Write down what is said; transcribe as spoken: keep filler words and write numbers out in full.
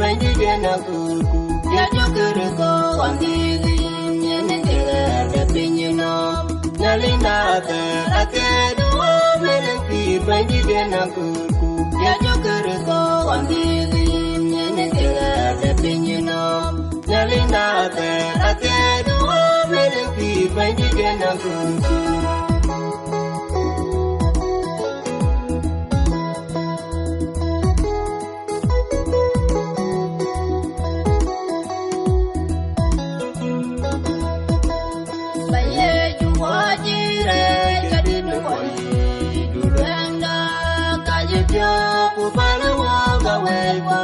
Bɛ̈nydït yen akutku, Yecu Kërtho, ɣɔn dhiëëth yïn, yen ë tëɣɛɛr de piny nɔm. Nhialic na thɛɛr akëëdu, ɣɔn ë pïïr, Bɛ̈nydït yen akutku, Yecu Kërtho, ɣɔn dhiëëth yïn, yen ë tëɣɛɛr de piny nɔm. Nhialic na thɛɛr akëëdu, ɣɔn ë pïïr, Bɛ̈nydït yen akutku. Ba Yecu wɔ cï rɛɛc ke dït në kɔc, du luɛŋda ka cï piɔ̈u, ku päl wɔ ka wɛɛc wɔ.